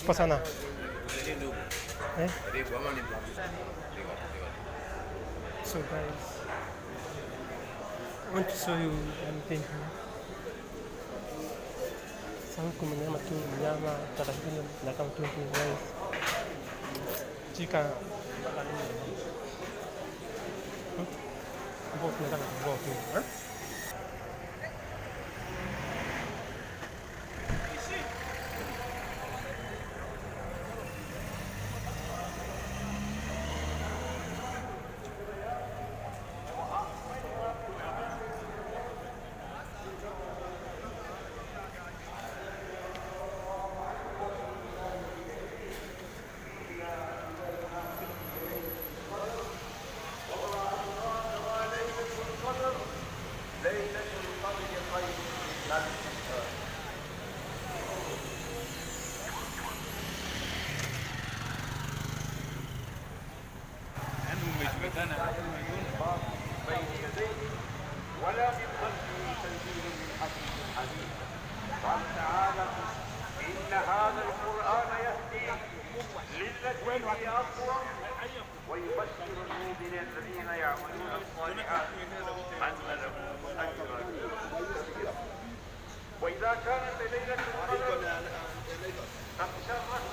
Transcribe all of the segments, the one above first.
Poa sana. Eh? So guys, I want to show you one thing here. Sasa huku mnyama tu, mnyama taratibu na kama tu guys. Chika. Hapo tunataka kujua tu. Eh? ولا من خلفه تنزيل من حكيم حميد. قال تعالى: إن هذا القرآن يهدي للتي هي أقوم ويبشر المؤمنين الذين يعملون الصالحات أن لهم أجرا كبيرا. وإذا كانت ليلة القدر قد شرت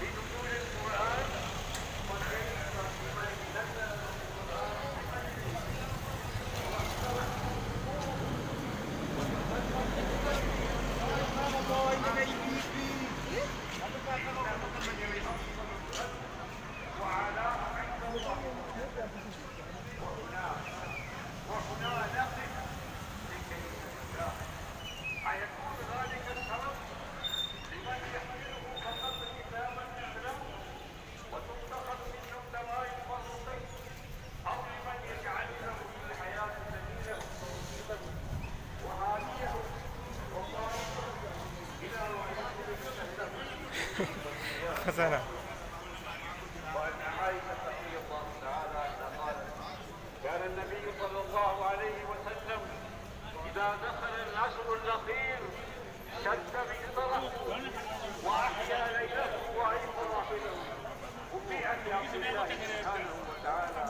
بنزول القرآن فكيف بمن نزل القرآن؟ وهنا نقف لكي نتساءل: أيكون ذلك الشرف لمن يحمله فقط كتابا يعلمه وتتخذ منه الدوائر والرقي، أو لمن يجعل له في الحياة سبيله وهاديه وطريقه إلى خزانة. وأن عائشة رضي الله تعالى عنها قالت: كان النبي صلى الله عليه وسلم إذا دخل العشر الأخير شد مئزره وأحيا ليله وأيقظ أهله. وفي أن عبد الله سبحانه وتعالى: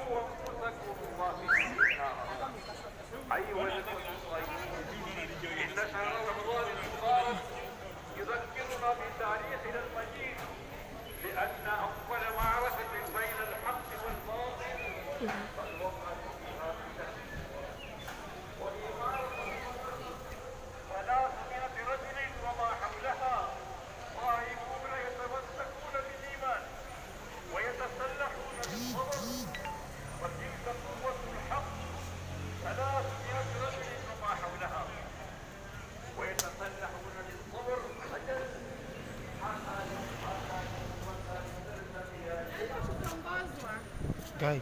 قوا أنفسكم وأهليكم نارا. أيها الإخوة الصائمون، إن شهر رمضان المبارك يذكرنا بتاريخنا المجيد، لأن أول معركة بين الحق والباطل قد وقعت في هذا الشهر، وهي معركة 300 رجل وما حولها صائمون يتمسكون بالإيمان ويتسلحون بالصبر، وتلك قوة الحق 300 رجل وما حولها ويتسلحون بالصبر. أجل Guy.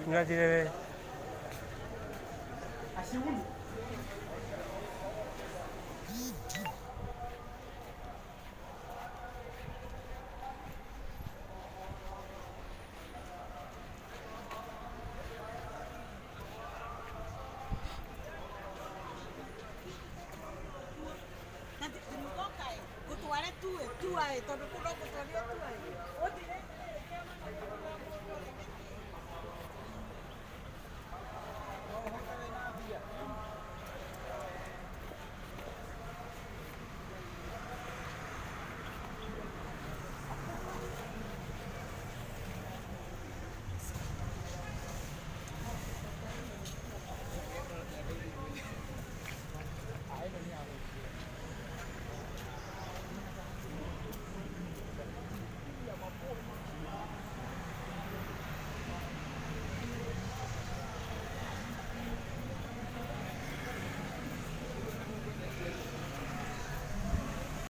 Ngaji wewe? Gũtware tuwe tuae tondũ kũu no gũtwario tuae.